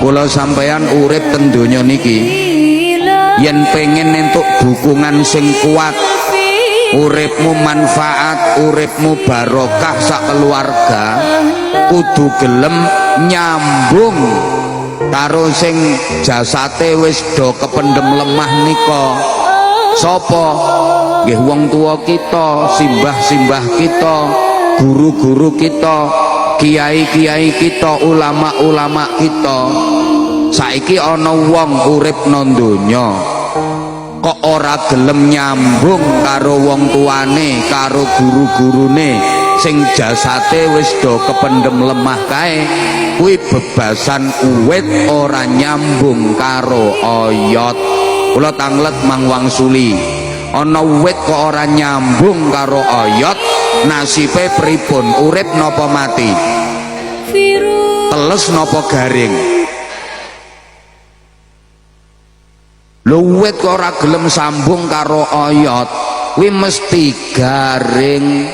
Kula sampeyan urip ten donya niki yen pengen entuk dukungan sing kuat, uripmu manfaat, uripmu barokah sak keluarga, kudu gelem nyambung karo sing jasate wis do kependem lemah nika. Sapa? Nggih wong tua kita, simbah-simbah kita, guru-guru kita, kiai-kiai kita, ulama-ulama kita. Saiki ana wong urip nang donya kok ora gelem nyambung karo wong tuane, karo guru-gurune sing jasate wis do kependem lemah kae, kuwi bebasan uwit ora nyambung karo oyot. Kula tanglet Mang Wangsuli, ana wit kok ora nyambung karo oyot, nasibe pripun? Urip napa mati? Teles napa garing? Lho, wit kok ora gelem sambung karo oyot kuwi mesti garing.